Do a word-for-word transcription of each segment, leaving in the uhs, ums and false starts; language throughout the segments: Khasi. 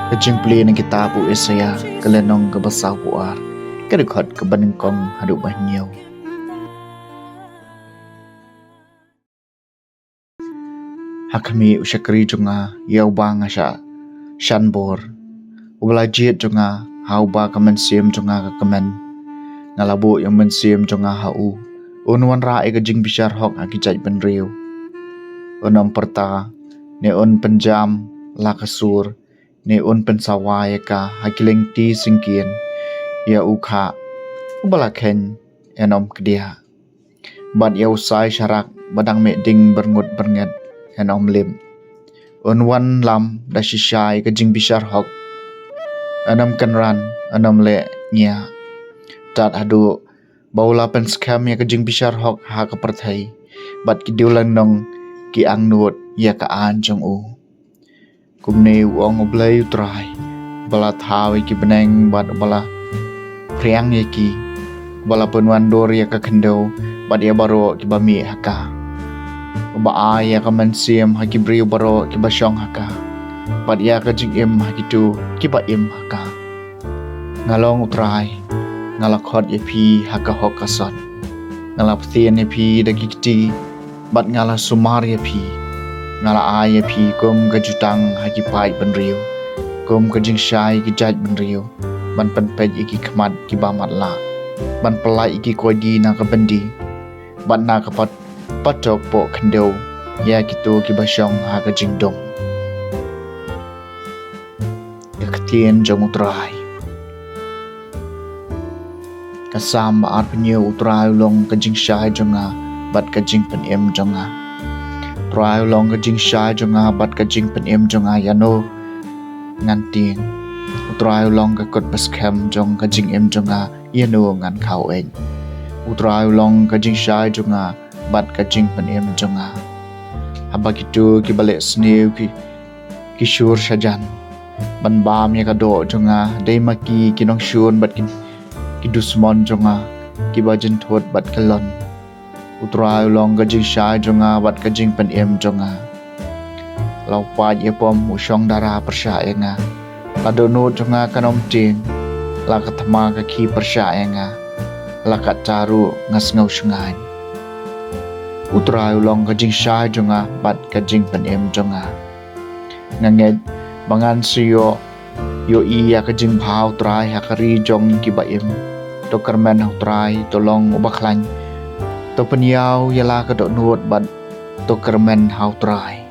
Ka jingpule na kitab u Isaïah, ka lynnong kaba sawphew ar, ka dkhot kaba nyngkong haduh ba hynñiew. Ha khmih u shakri jong nga, ïa uba nga shah shan bor, uba la jied jong nga, ha uba ka mynsiem jong nga ka kmen. Nga la buh ïa u mynsiem jong nga ha u. Un wanrah ïa ka jingbishar hok ha ki jaitbynriew. Un ym pyrta, ne un pynjam la ka sur, ne un pynsawa ïa ka ha ki lynti syngkien. Ïa u khah uba la kheiñ yn ym kdiah, bad ïa u sai sharak ba dang mih ding byrngut byrnget yn ym lip. Un wanlam da shisha ïa ka jingbishar hok. Yn ym kynran, yn ym leh ngiah, tad haduh ba u la pynskhem ïa ka jingbishar hok ha ka pyrthei, bad ki diewlynnong ki angnud ïa ka aiñ jong u. Kumne u ong U Blei U Trai, uba la thaw ïa ki bneng bad uba la phriang ïa ki, uba la pynwandur ïa ka khyndew bad ïa baroh kiba mih ha ka, uba ai ïa ka mynsiem ha ki briew baroh kiba shong ha ka, bad ïa ka jingim ha kito kiba im ha ka. Nga long U Trai, nga la khot ïa phi ha ka hok ka sot. Nga la ktien ïa phi da ki kti, bad nga la sumar ïa phi. Nga la ai ïa phi kum ka jutang ha ki paid bynriew, kum ka jingshai ki jaitbynriew, ban pynpeit ïa ki khmat kiba matlah, ban pyllait ïa ki koidi na ka byndi, bad na ka pat patok poh khyndew ïa kito kiba shong ha ka jingdum. Ka ktien jong U Trai. Ka Salm ba arphew hynñiew. U Trai u long ka jingshai jong nga bad ka jingpynim jong nga. U Trai u long ka jingshai jong nga bad ka jingpynim jong nga, ïano ngan tieng? U Trai u long ka kut ba skhem jong ka jingim jong nga, ïano ngan khaw ïeit? U Trai u long ka jingshai jong nga bad ka jingpynim jong nga. Haba kito kiba leh sniew ki, ki shur shajan ban bam ïa ka doh jong nga, dei ma ki ki nongshun bad ki, ki dusmon jong nga, kiba jynthut bad kyllon. U Trai u long ka jingshai jong nga bad ka jingpynim jong nga. La u paid ïapom u shong dara pyrshah ïa nga. La dohnud jong nga kan ym tieng. La ka thma ka khih pyrshah ïa nga. La katta ruh nga sngew shngaiñ. U Trai u long ka jingshai jong nga bad ka jingpynim jong nga. Nga ngeit ba ngan sa ïoh ïohi ïa ka jingbha U Trai ha ka ri jong kiba im. To kyrmen ha U Trai, to long uba khlaiñ. To pynïaw ïa la ka dohnud bad to kyrmen ha U Trai.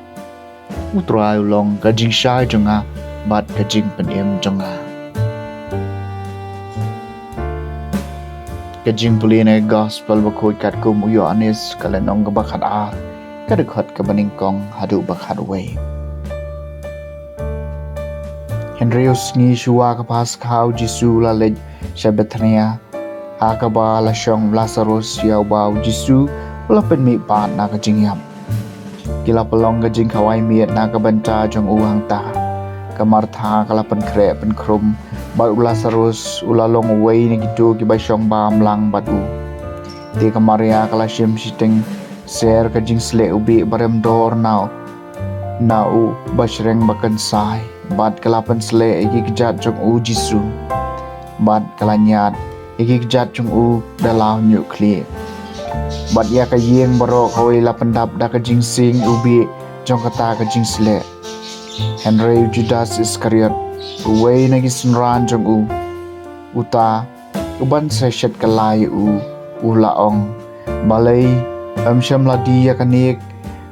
U Trai u long ka jingshai jong nga bad ka jingpynim jong nga. Ka jingpule na ka Gospel bakhuid katkum u Ïoannis, ka lynnong kaba khatar, ka dkhot kaba nyngkong haduh ba khatwei. Hynriew sngi shuwa ka Paskha u Jisu u la leit sha Bethania, ha kaba la shong u Lasarus, ïa uba u Jisu u la pynmihpat na ka jingïap. Ki la pynlong ka jingkhawai miet na ka bynta jong u hangta. Ka Martha ka la pynkhreh pynkhrum, bad u Lasarus u la long uwei na kito kiba shong bam lang bad u. Te ka Maria ka la shim shiteng ser ka jingsleh u bieit ba rem dor na u, na u bashreng ba kynsai, bad ka la pynsleh ïa ki kjat jong u Jisu, bad ka la ñiad ïa ki kjat jong u da la hynñiewkhlieh. Bad ïa ka ïing baroh kawei la pyndap da ka jingsing u bieit jong kata ka jingsleh. Hynrei u Judas Iskariot, uwei na ki synran jong u, uta uban sa shet kylla ïa u, u la ong, balei ym shym la die ïa kane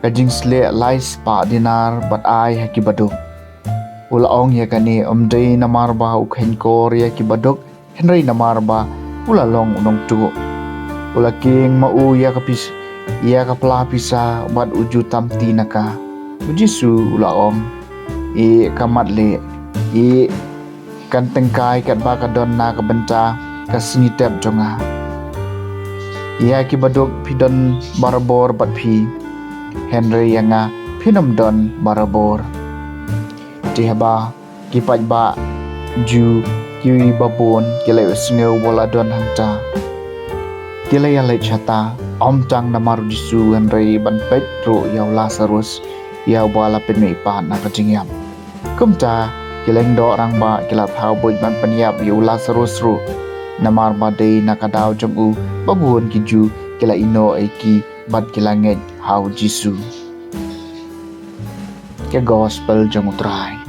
ka jingsleh lai spah dinar bad ai ha ki baduk? U la ong ïa kane ym dei namar ba u kheiñkor ïa ki baduk, hynrei namar ba u la long u nongtuh. U la kieng ma u ïa ka pis-, ïa ka pla pisa bad u ju tam kti na ka. U Jisu u la ong, ïeh, ka mat leh, ïeh, kan tyngkai katba ka don na ka bynta ka sngi tep jong nga. Ïa ki baduk phi don barabor bad phi, hynrei ïa nga phin ym don barabor. Te haba ki paidbah Jiw kiba bun ki la ïohsngew ba u la don hangta, ki la ïaleit shata, ym tang namar u Jisu hynrei ban peit ruh ïa u Lasarus, ïa uba la pynmihpat na ka jingïap. Kumta Ki lyngdoh rangbah ki la thaw buit ban pynïap ïa u Lasarus ruh, namar ba dei na ka daw jong u ba bun ki Jiw ki la ïehnoh ïa ki bad ki la ngeit ha u Jisu. Ka Gospel jong u Trai.